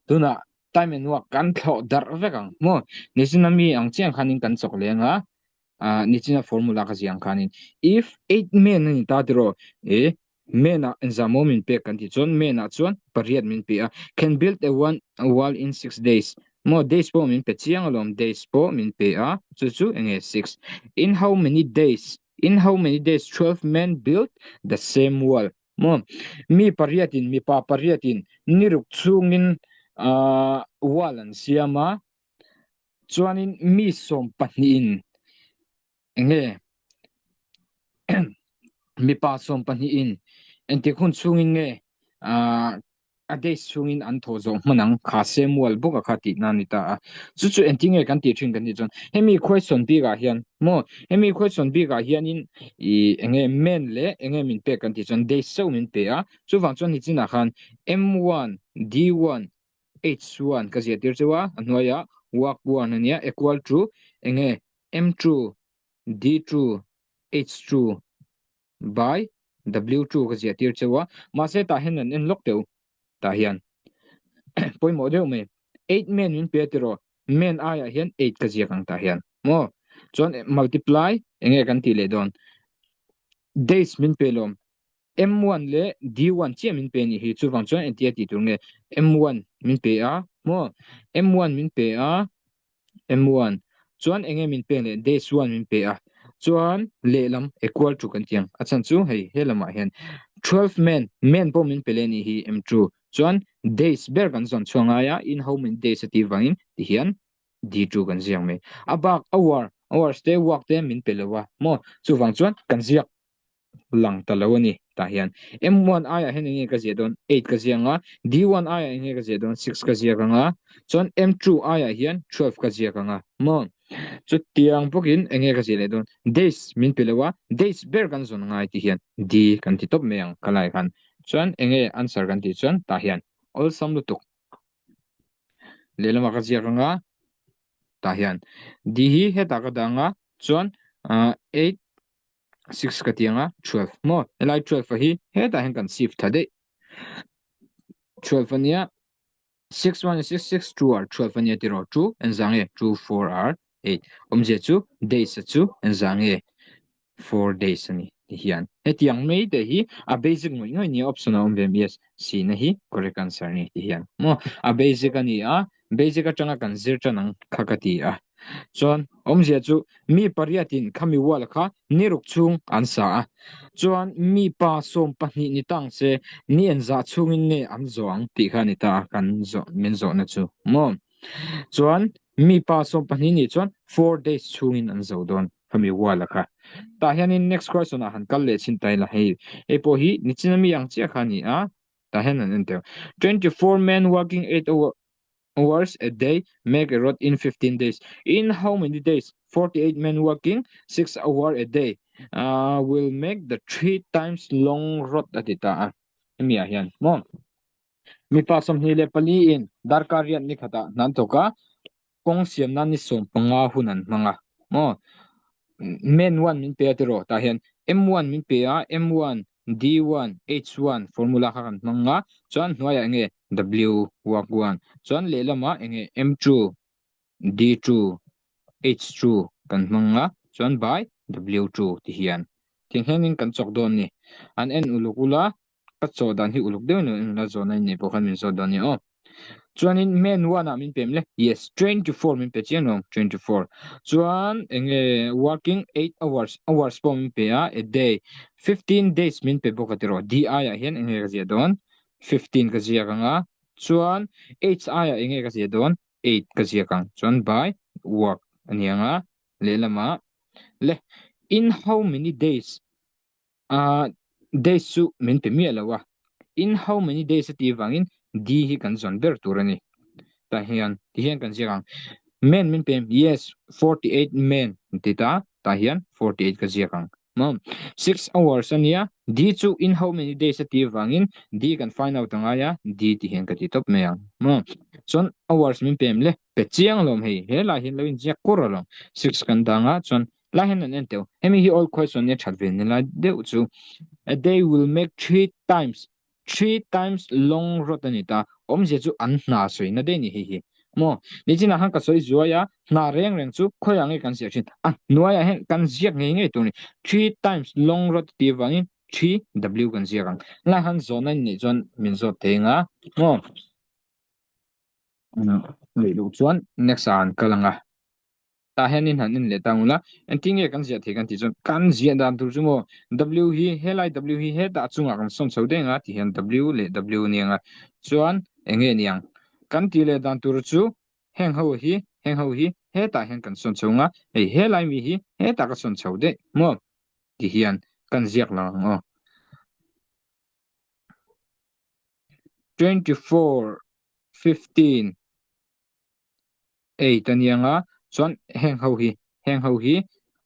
Tunah time and work kan thlawh darh vek ang maw? Nichina mi ang chiang khanin kan chawk leng a, ah nichina formula ka ziah ang khanin if 8 men a ni ta tiraw e men ah engzah maw min pek kan tih chuan men ah chuan pariat min pe a can build a one a wall in 6 days maw days pawh min pe chiang alawm days pawh min pe a chu chu enge 6 in how many days in how many days 12 men build the same wall Maw? Mi pariatin, mipa pariatin ni ruk chhungin aah wall an siam a, chuanin mi 12in enge mipa 12in engtik hun chhungin nge aah a days chhungin an thawh zawh hman ang kha same wall bawk a kha tihna a ni ta a. Chu chu engtin nge kan tih thin kan tih chuan hemi question bikah hian maw hemi question bikah hianin ih enge men leh enge min pek kan tih chuan days chauh min pe a chuvang chuan nichinah khan M one D one H one ka ziah tir chauh a a hnuaiah work one a nia equal to enge M two D two H two by W2 ka ziah tir cheu a, mahse tah hian an en lawk teuh tah hian pawimawh deuh mai 8 men min pe tiraw men aiah hian 8 ka ziak ang tah hian maw chuan multiply enge kan tih leh dawn days min pe lawm M1 leh D1 chiah min pe nih hi chuvang chuan entia tih tur nge M1 min pe a maw M1 min pe a M1 chuan enge min pek leh days 1 min pe a chuan lehlam equal to kan ti ang a chhan chu hei he lamah hian 12 men men pawh min pe leh anih hi M2 chuan days ber kan zawn chhuah ngai a in ho min days a tih vangin tihian D2 kan ziak mai a bak hour hours te work te min pe lo a maw chuvang chuan kan ziak lang ta lo a ni. Tah hian M1 aiah hian enge ka ziah dawn? 8 ka ziak ang a, D1 aiah enge ka ziah dawn? 6 ka ziak ang a, chuan M2 aiah hian 12 ka ziak ang a, maw? Chutiang bawkin enge ka ziah leh dawn? Days min pe lo a, days ber kan zawn ngai tih hian D kan ti tawp mai ang ka lai khan. Chuan enge answer kan tih chuan tah hian awlsam lutuk lehlamah ka ziak ang a, tah hian D hi hetah ka dah ang a, chuan 8 6 ka ti anga 12 maw helai 12 a hi hetah hian kan shift tha daih 12 ania 6 1 6 6 2 are 12 ania tiraw 2 engzah nge 2 4 are 8 awmzia chu days a chu engzah nge 4 days ani ti hian hetiang mai te hi a basic ngawih ngawih nia option a awm ve yes si na hi correct answer ni ti hian maw a basic ani a basic atanga kan zir tan ang kha ka ti a chuan awmzia chu mi pariatin khami wall kha ni ruk chhung an sa a chuan mi pa 12 ni tang se ni en zah chhungin nge an zawh ang tih kha ni ta a kan zawh min zawhna chu maw chuan mi pa 12 ni chuan 4 days chhungin an zo dawn khami wall kha tah hianin next question ah han kal leh chin ta ila hei hei pawh hi nichina mi ang chiah kha a ni a tah hian an en teuh 24 men working 8 hour hours a day make a road in 15 days in how many days 48 men working 6 hour a day uh, will make the three times long road a ti ta a hemi ah hian maw mipa 24 in darkar riat ni khatah hnan thawk a kawng siam nan ni 15 hun an hmang a maw men 1 min pe a tiraw tah hian M1 min pe a M1 D1 H1 formula kha kan hmang a chuan hnuaiah enge W work 1 chuan lehlamah enge M2 D2 H2 kan hmang a chuan by W2 ti hian thing hianin kan chawk dawn ni an en uluk ula ka chaw dan hi uluk deuhin lo en ula zawhna in nei pawh khan min zawt dawn nia aw. Chuanin men 1 ah min pem le yes 24 min pe chiang lo 24 chuan enge working 8 hours hours pawh min pe a a day 15 days min pe bawk a tiraw D aiah hian enge ka ziah dawn 15 ka ziak anga chuan H aiah enge ka ziah dawn 8 ka ziak ang chuan by work ani anga lehlamah le in how many days Ah days chu min pe miah lo a, in how many days a tih avangin D hi kan zawn ber tur a ni. Tah hian ti hian kan ziak ang, men min pe em? Yes, 48 men an ti ta, tah hian 48 ka ziak ang. Maw? 6 hours a nia, D chu in how many days a tih avangin D kan find out a ngai a, D ti hian ka ti tawp mai ang. Maw? Chuan hours min pe em le? Pe chiang alawm hei, he lai hian lo inziak kur alawm. 6 kan dang a, chuan Lai hian an en teuh. Hemi hi old question nia that ve ni lai deuh chu. A day will make three times, three times long road a ni ta. Awmzia chu an hna sawina daih ni hei hi. Maw? Nichinah khan ka sawi zuai a, hna reng reng chu khawiah nge kan ziah thin? A hnuaiah hian kan ziak ngei ngei tur a ni. Three times long road tih avangin three W kan ziak ang. Helai khan zawhna in neih chuan min zawt thei ang a, maw? Neih loh chuan next ah an kal ang a. Tah hianin han en leh ta ngul a, engtin nge kan ziah thei kan tih chuan kan ziah dan tur chu maw W hi helai W hi hetah a chungah kan sawn chho daih ang a ti hian W leh W a ni ang a, chuan eng nge ni ang? Kan tih leh dan tur chu heng ho hi heng ho hi hetah hian kan sawn chho ang a, hei helai mi hi hetah ka sawn chho daih maw ti hian kan ziak lang ang aw. 24 15 8 a nia nga chuan heng ho hi heng ho hi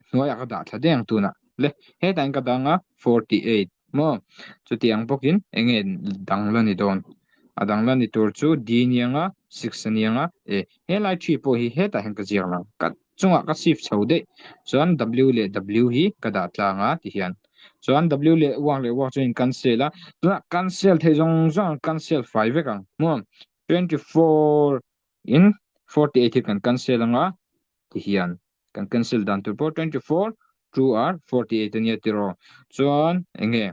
hnuaiah ka dah thla daih ang tunah le hetah hian ka dah anga 48 maw chutiang bawkin eng nge dang la ni dawn a dang la ni tur chu d nia nga 6 a nia nga e helai 3 pawh hi hetah hian ka ziak lo ka chungah ka shift chho daih chuan w leh w hi ka dah tlang a ti hian chuan w leh work leh work chu in cancel a tunah cancel theih zawng zawng cancel fai vek ang maw 24 in 48 hi kan cancel anga ti hian kan cancel dan tur pawh 24 2 r 48 ania tiraw chuan enge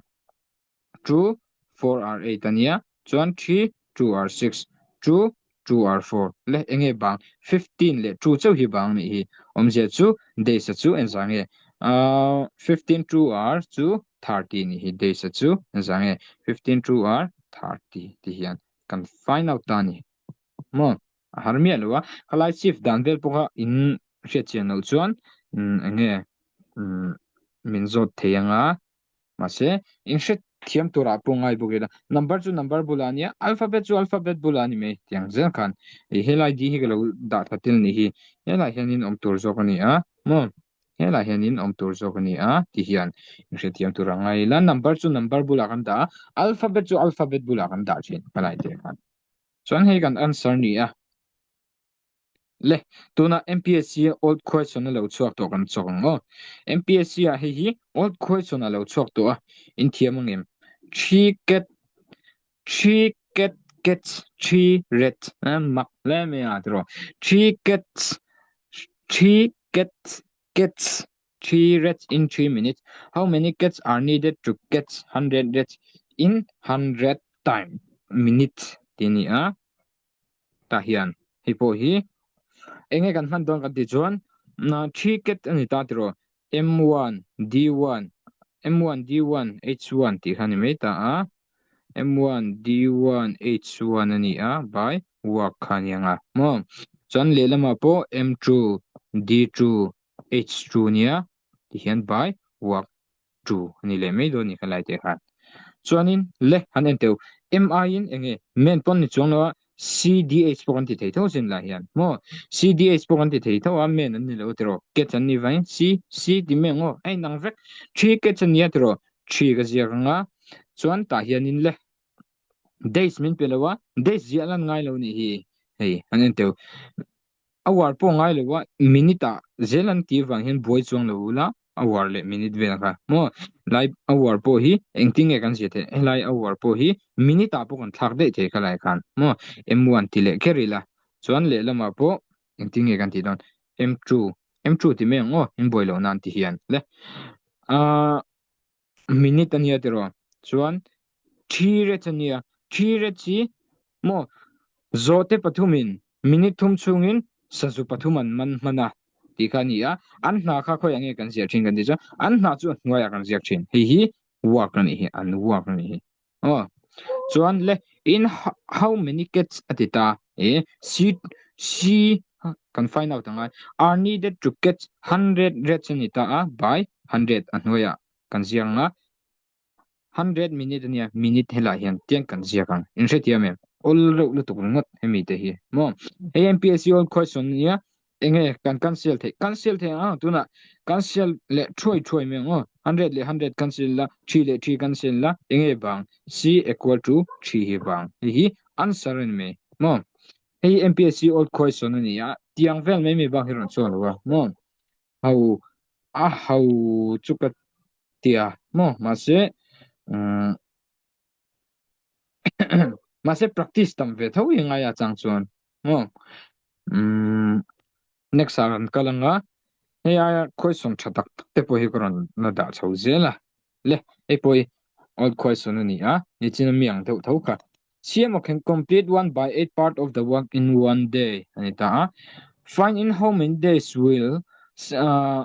2 4 r 8 ania chuan 3 2 r 6 2 2 r 4 le enge bang 15 leh 2 chauh hi bang nih hi awmzia chu days a chu engzah nge uh, 15 2 r chu 30 nih hi days a chu engzah nge 15 2 r 30 ti hian kan find out ta ni maw a har miah lo a khalai shift dan vel pawh kha in hriat chian loh chuan eng nge min zawt thei anga mahse in hre thiam turah pawh ngai bawk ila number chu number bulah ania alphabet chu alphabet bulah a ni mai tiang zel khan hei helai d hi ka lo dah thla tel nih hi helai hianin awm tur zawk a ni a maw. Helai hianin awm tur zawk a ni a ti hian inhrethiam tur a ngai ila number chu number bulah kan dah a alphabet chu alphabet bulah kan dah thin helai te khan chuan hei kan answer ni a le tuna MPSC old question a lo chhuak tawh kan chawk ang aw MPSC ah hei hi old question a lo chhuak tawh a in thiam ang em three cat three cat cats three rat mak hle mai a tiraw three cats three cats cats three rats in three minutes how many cats are needed to catch 100 rats in 100 time minutes ti ni a tah hian hei pawh hi enge kan hman dawn kan tih chuan three cat a ni ta tiraw M1 D1 M1 D1 H1 tih kha a ni mai ta a M1 D1 H1 a ni a by work kha a ni ang a maw chuan lehlamah pawh M2 D2 H2 a nia tihian by work 2 a ni leh mai dawn a ni kha lai te khan chuanin le han en teuh MI in eng nge men pawn ni chuang lo a CDH pawh kan ti thei tho sin lah hian maw CDH pawh kan ti thei tho a men an ni lo tiraw catch an ni vangin C C ti mai ang aw a inang vek three catch a nia tiraw three ka ziak ang a chuan tah hianin le days min pe lo a days ziah lan ngai lo nih hi hei an en teuh Hour pawh ngai lo a, minute ah zel an tih avang hian buai chuang lo ula, hour leh minute vel kha maw lai hour pawh hi engtin nge kan zia theih helai hour pawh hi minute ah pawh kan thlak daih thei kha lai khan maw m1 ti leh kher ila chuan lehlamah pawh engtin nge kan tih dawn m2 m2 ti mai ang aw in buai loh nan ti hian le ah minute a nia tiraw chuan three rats a nia three rats hi maw zawhte pathumin minute thum chhungin sazu pathum an man hman a tih kha a ni a an hna kha khawiah nge kan ziah thin kan tih chuan an hna chu a hnuaiah kan ziak thin hei hi work a nih hi an work a nih hi aw chuan le in how many cats a ti ta e c c kan find out angai are needed to catch 100 rats a ni ta a by 100 a hnuaiah kan ziak ang a 100 minute ania minute helai hian tiang kan ziak ang in hrethiam em awl reuh lutuk ringawt hemi te hi maw hei MPSC old question ania enge kan cancel theih cancel theih ang tunah cancel leh thuai thuai mai ang aw 100 leh 100 cancel la 3 leh 3 cancel la enge bang c equal to 3 hi bang hei hi answer ani mai maw hei MPSC old question ani a tiang vel mai mai bak hi rawn chuang lo a maw ho a ho chu ka tia maw mahse umm. Mahse practice tam ve tho hi ngai a chang chuan maw. Umm next ah rawn kal anga hei aia question tha tak tak te pawh hi ka rawn la dah chho zel a. Le hei pawh hi old question a ni a, nichina mi ang deuh tho kha. Siama can complete one by eight part of the work in one day a ni ta a. Find in how many days will uh,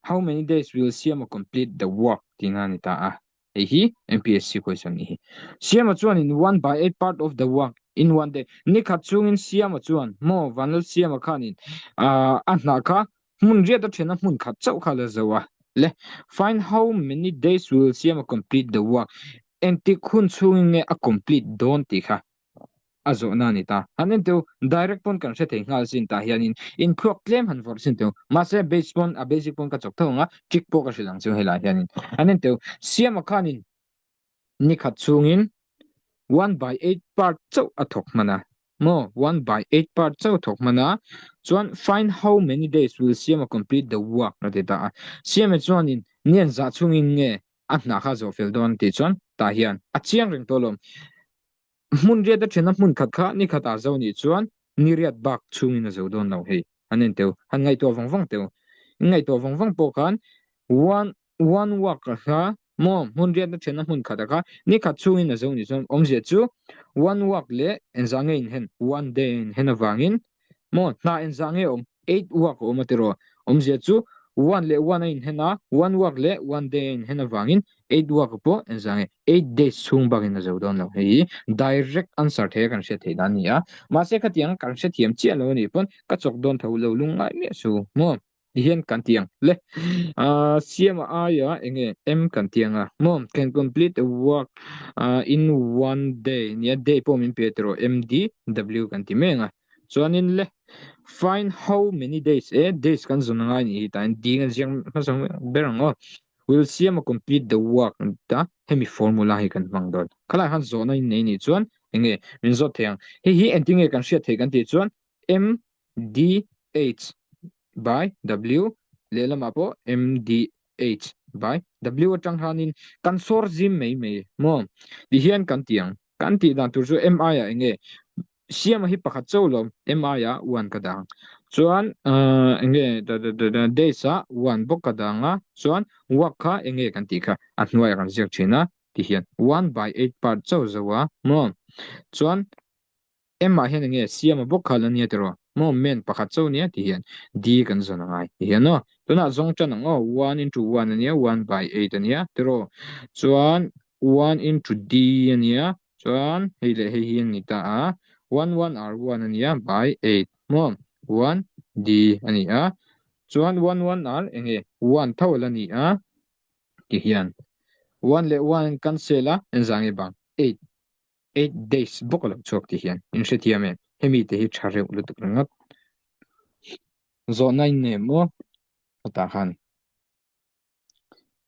How many days will Siama complete the work tihna a ni ta a, hei hi MPSC question nih hi. Siama chuan in one by eight part of the work in one day ni khat chungin Siama chuan maw Vanlal Siama khanin a hna kha hmun riat a thena hmun khat chauh kha la zo a le. Find how many days will Siama complete the work engtik hun chungin nge a complete dawn tih kha a zawhna a ni ta. Han en teu, direct pawn kan hre thei nghal sin tah hianin inthluak tlem han vawrh sin teu. Mahse base pawn, a basic pawn ka chawk tho ang a, trick pawh ka hrilh ang chu helaiah hianin. Han en teu, Siama khanin ni khat chungin one by eight part chauh a thawk hman a, maw? One by eight part chauh a thawk hman a, chuan find how many days will Siama complete the work a ti ta a. Siama chuanin ni an zah chungin nge a hna kha zawh fel dawn tih chuan tah hian a chiang reng tawh alawm. Hmun riat a thena hmun khat kha ni khatah zo nih chuan ni riat bak chhungin a zo dawn lo hei. Han en teu, han ngaihtuah vang vang teu. In ngaihtuah vang vang pawh khan one one work a hla maw hmun riat a thena hmun khat a kha ni khat chhungin a zo nih chuan awmzia chu one work leh engzah nge inhen one day a inhen avangin maw hna engzah nge awm eight work a awm a tiraw awmzia chu one leh one a inhen a one work leh one day a inhen avangin eight work pawh engzah nge eight days chhung bakin a zo dawn lo hei hi direct answer thei a kan hriat theih dan a ni a mahse khatiang kan hrethiam chiah lo anih pawn ka chawk dawn tho lo lungngai miah su maw Ti hian kan ti ang le. Ah siam a aia enge M kan ti ang a maw can complete a work ah in one day nia day pawh min pe tawh M D W kan ti mai ang a. Chuanin le find how many days e days kan zawn angai nih hi tain D kan ziak hmasa ber ang aw. Will siam a complete the work ta hemi formula hi kan hmang dawn. Khalai khan zawhna in nei nih chuan enge min zawt thei ang. Hei hi engtinge kan hriat theih kan tih chuan M D H by W lehlamah pawh M D H by W atang hianin kan sawr zim mai mai maw ti hian kan ti ang kan tih dan tur chu M I ah enge siama hi pakhat chauh lo M I ah one ka dang chuan enge days ah one bawk ka dang a chuan work kha enge kan tih kha a hnuaiah kan ziak thin a ti hian one by eight part chauh zo a maw chuan Emma hian enge siama bawk kha la nia tiraw? Maw men pakhat chauh nia ti hian D kan zawn a ngai ti hian aw. Tunah zawng tan ang aw, one into one a nia, one by eight a nia tiraw? Chuan one into D a nia, chuan hei leh hei hi a ni ta a, one one r one a nia by eight maw? One D a ni a, chuan one one r enge one tho la ni a ti hian one leh one cancel a engzah nge bang eight. Eight days bawk a lo chhuak ti hian in hrethiam em? Hemi te hi tha reuh lutuk ringawt. Zawhna in nei maw? Hetah khan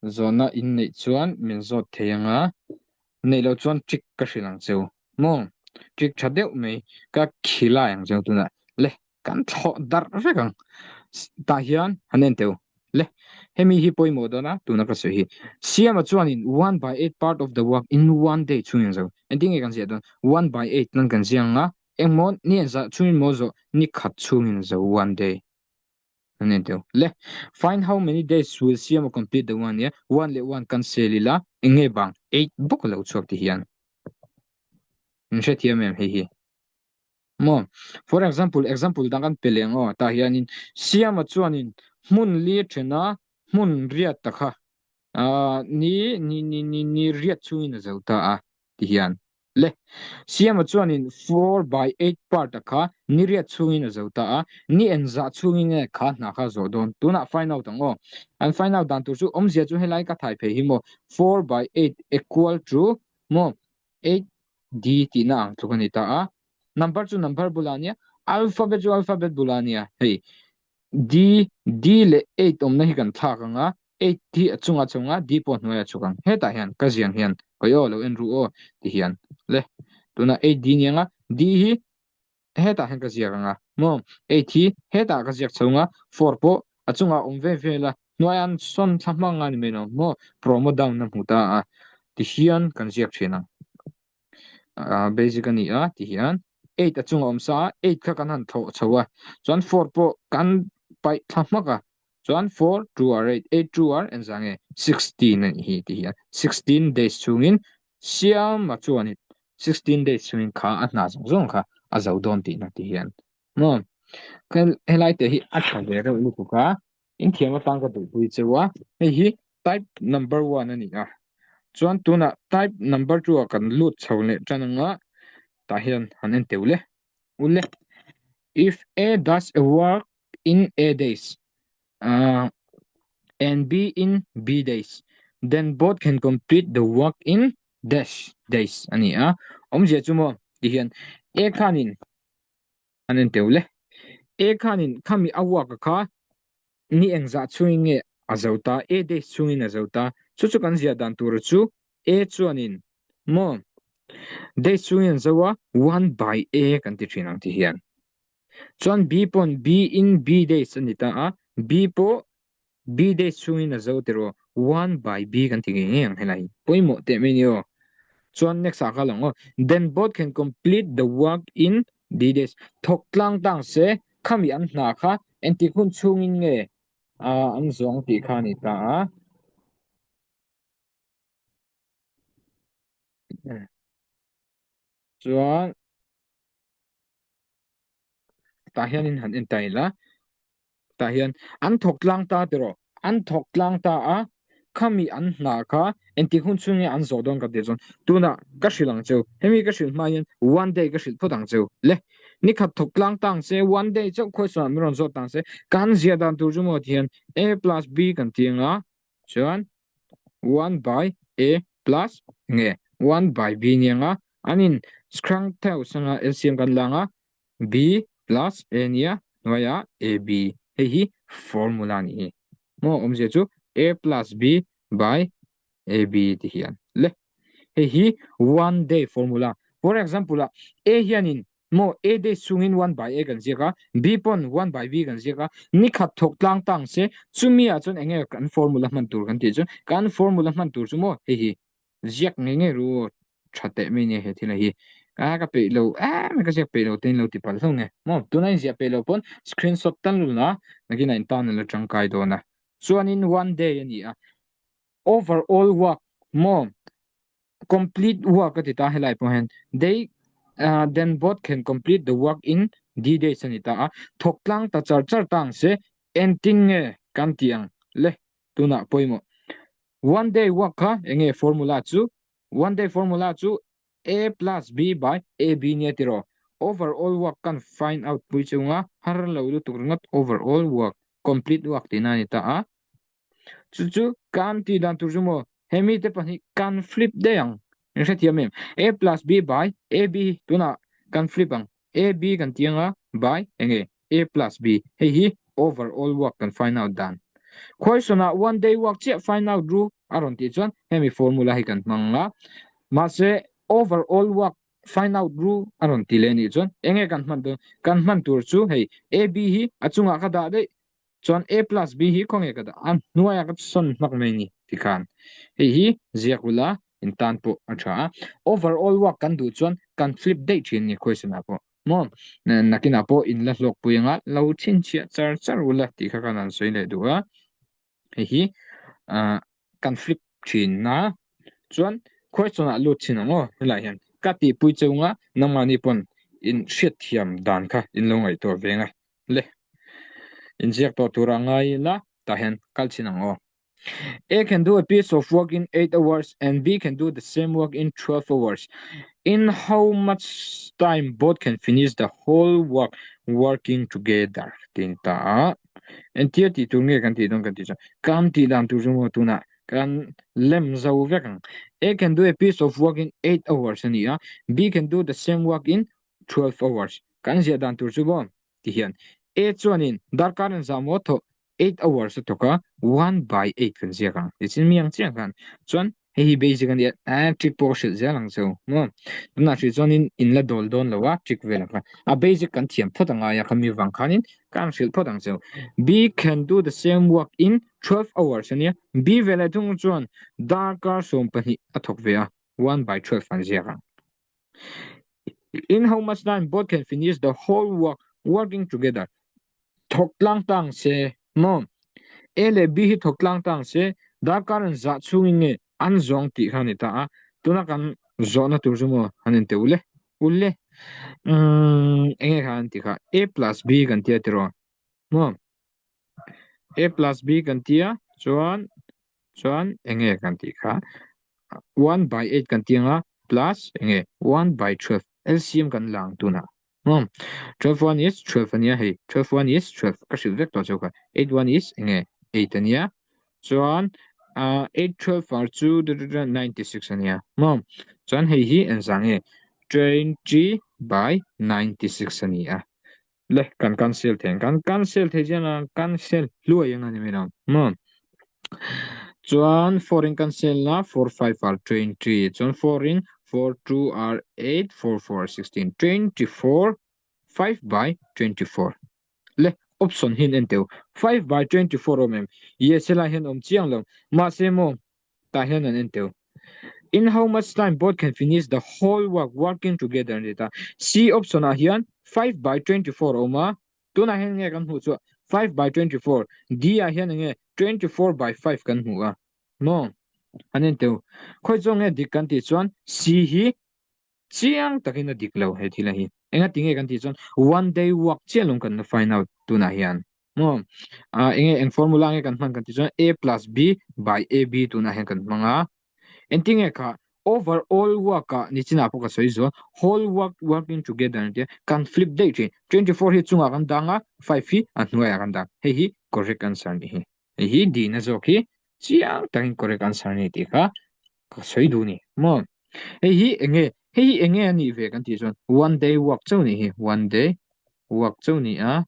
zawhna in neih chuan min zawt thei ang a, neih loh chuan trick ka hrilh ang cheu maw? Trick tha deuh mai ka khilai ang cheu tunah le. Kan thlawh darh vek ang. Tah hian han en teu. Le, hemi hi pawimawh dawn a, tuna ka sawi hi. Siama chuanin one by eight part of the work in one day chhungin zo. Engtin nge kan ziah dawn? One by eight nan kan ziah ang a, engmaw ni en zah chhungin maw zawh ni khat chhungin zo one day. Han en teu. Le, find how many days will Siama complete the one year? One leh one kan sel ila, eng nge bang? Eight bawk a lo chhuak ti hian. In hrethiam em hei hi? Maw? For example, example dang kan pe leh ang aw, tah hianin Siama chuanin hmun li thena hmun riat ta kha ah ni ni ni ni ni riat chungin a zo ta a ti hian. Le, Siama chuanin four by eight part a kha ni riat chungin a zo ta a, ni engzah chungin nge kha hna kha a zawh dawn? Tunah find out ang aw. An find out dan tur chu awmzia chu helai ka thai phei hi maw, four by eight equal to maw eight D tihna ang tluk a ni ta a, number chu number bulah a nia, alphabet chu alphabet bulah a nia. Hei D, D leh eight awmna hi kan thlak ang a, eight hi a chungah chho ang a, D pawh hnuaiah chhuk ang. Hetah hian ka ziang hian kawi aw lo en ru aw ti hian le tunah eight D ni ang a, D hi hetah hian ka ziak ang a maw eight hi hetah ka ziak chho ang a four pawh a chungah awm ve vel a hnuaiah an sawn thla hmang a ni mai lo maw promo down a hmu ta a ti hian kan ziak thin ang. Basic a ni a ti hian eight a chunga awm sa a, eight kha kan han thlawh chho a, chuan four pawh kan paih thla hmak a, chuan four two are eight, eight two are engzah nge 16 a nih hi ti hian 16 days chhungin Siama chuan 16 days chhungin kha a hna zawng zawng kha a zo dawn tihna ti hian maw helai te hi a tha ve reuh lutuk a. Inthiam atang ka duhpui cheu a, hei hi type number one a ni a, chuan tunah type number two ah kan lut chho leh tan anga tah hian han en teuh le ule. If A does a work in A days uh, and B in B days, then both can complete the work in dash days a ni a. Awmzia chu maw ti hian A khanin An en teuh le. A khanin khami a work a kha ni engzah chungin nge a zo ta, A days chungin a zo ta. Chu chu kan ziah dan tur chu A chuanin maw days chungin an zo a, one by A kan ti thin ang ti hian. Chuan B pawn B in B days a ni ta a, B pawh B days chhungin a zo tiraw one by B kan ti ngei ngei ang helai hi pawimawh teh mai ni aw. Chuan next ah kha lang aw. Then both can complete the work in D days. Thawk tlang tang se khami an hna kha engtik hun chhungin nge an zawng tih kha a ni ta a. Chuan tah hianin han en ta ila tah hian an thawk tlang ta tiraw an thawk tlang ta a khami an hna kha engtik hun chhung nge an zawh dawn ka tih chuan tunah ka hrilh ang cheu hemi ka hrilh hma hian one day ka hrilh phawt ang cheu le nikhat thawk tlang tang se one day chauh khawi sawnah min rawn zawt tang se kan ziah dan tur chu maw ti hian a plus b kan ti anga chuan 1 by a plus nge 1 by b ni anga an in scrang theu sanga LCM kan la anga b plus a nia hnuaia ab hei hi formula ni hi maw awmzia chu a plus b by ab ti hian le hei hi one day formula for example a a hianin Maw A days chungin one by A kan ziak a, B pawn one by B kan ziak a, ni khat thawk tlang tang se, chumi ah chuan enge kan formula hman tur kan tih chu, kan formula hman tur chu maw hei hi ziak ngei ngei ru aw tha teh mai nia he thil a hi, a ka peih lo em ka ziak peih lo te in lo ti palh hlauh nge maw, tuna in ziah peih lo pawn screenshot tan lun a, nakinah in tan a la tangkai dawn a, chuanin one day a ni a, overall work maw. Complete work a ti ta helai pawh hian they uh, then both can complete the work in D days a ni ta a thawk tlang ta char char ta ang se entin nge kan ti ang le tunah pawimawh one day work kha enge formula chu one day formula chu A plus B by AB nia tiraw overall work kan find out pui chunga har lo lutuk ringawt overall work complete work tihna a ni ta a Chu chu kan tih dan tur chu maw hemi te pahnih kan flip daih ang in hrethiam em a plus b by a b tunah kan flip ang a b kan ti anga by enge a plus b hei hi overall work kan find out dan question ah one day work chiah find out ru a rawn tih chuan hemi formula hi kan hmang anga mahse overall work find out ru a rawn ti leh anih chuan enge kan hman dawn kan hman tur chu hei a b hi a chungah ka dah daih Chuan A plus B hi khawnge ka dah a hnuaiah ka sawn hmak mai ni tikhan hei hi ziak ula in tan pawh a tha a overall work kan duh chuan kan flip daih thin ni question ah pawh maw nakinah pawh in la hlawk pui anga lo chhinchhiah char char ula tih kha kan han sawi leh duh a hei hi ah kan flip thin a chuan question ah lut thin ang aw helaiah hian ka tihpui chunga nangmahni pawn in hriatthiam dan kha in lo ngaihtuah ve ang a le inziak tawh tur a ngai ila tah hian kal chin ang aw. A can do a piece of work in 8 hours and B can do the same work in 12 hours. In how much time both can finish the whole work working together? Tin ta a. Entia tih tur nge kan tih dawn kan tih chuan kan tih dan tur chu maw tunah kan lem zo vek ang. A can do a piece of work in 8 hours a ni a, B can do the same work in 12 hours. Kan ziah dan tur chu maw ti hian A chuanin darkar an zah maw thawh 8 hours a thawk a 1 by 8 kan ziak ang tichin mi ang chiang khan chuan hei hi basic a nia eh trick pawh ka hrilh zel ang chu maw tunah hrih chuanin in la dawl dawn lo a trick vel ang kha a basic kan thiam phawt angai a khami vang khanin ka hrilh phawt ang chu B can do the same work in 12 hours a nia B veleh thung chuan darkar 12 a thawk ve a 1 by 12 an ziak ang. In how much time both can finish the whole work working together. Thawk tlang tang se maw? A leh B hi thawk tlang tang se darkar an zah chhungin nge an zawng tih kha a ni ta a. Tuna kan zawhna tur chu maw han inte ule ule umm enge kha an ti kha A plus B kan tia tiraw maw? A plus B kan tia chuan chuan enge kan tih kha 1 by 8 kan ti anga plus enge 1 by 12 LCM kan la ang tunah maw 12 1 is 12 ania hei 12 1 is 12 ka hrilh vek tawh cheu kha 8 1 is enge 8 ania chuan uh, 8 12 are chu 96 ania maw chuan hei hi engzah nge 20 by 96 ania Le kan cancel thei kan cancel thei chiang a cancel hluai ang a ni mai lo maw chuan 4 in cancel la 4 5 are 20 chuan 4 in 4 2 are 8 4 4 16 24 5 by 24 le option hin en teu 5 by 24 awm em yes helai hian awm chiang lo mahse maw tah hian an en teu In how much time both can finish the whole work working together an ti ta. C option ah hian 5 by 24 a awm a, tunah hian nge kan hmuh chu 5 by 24, D ah hian enge 24 by 5 kan hmu a maw? An en teu. Khawi chu nge dik kan tih chuan C hi Chiang takin a dik lo he thil a hi. Enga tinge kan tih chuan one day work chiah lawng kan la find out tunah hian. Maw? Ah enge eng formula nge kan hman kan tih chuan A plus B by AB tunah hian kan hmang a. Engtinge kha overall work ah nichinah pawh ka sawi zual whole work working together an tia kan flip daih thin. 24 hi chungah kan dang a, 5 hi a hnuaiah kan dang. Hei hi correct answer a nih hi. Hei hi dihna zawk hi chiang takin correct answer a ni tih kha ka sawi duh a ni maw. Hei hi enge hei hi enge a nih ve kan tih chuan one day work chauh a nih hi one day work chauh a ni a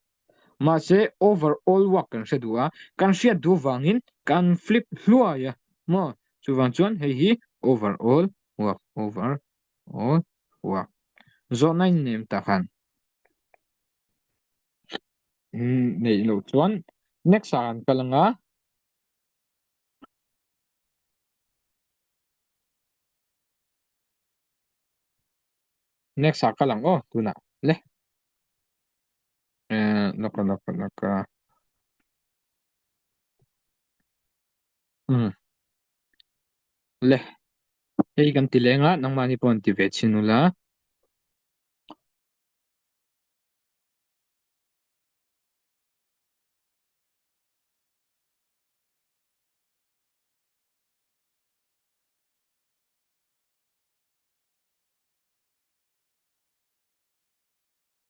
mahse overall work kan hre duh a kan hriat duh vangin kan flip hluai a maw chuvang chuan hei hi overall work overall work zawhna in nem tak han. Neih loh chuan next ah kan kal anga. Next ah kal ang aw tunah le. Eh lawka lawka lawka. Um le hei kan ti leng a nangmahni pawh an ti ve chhin ula.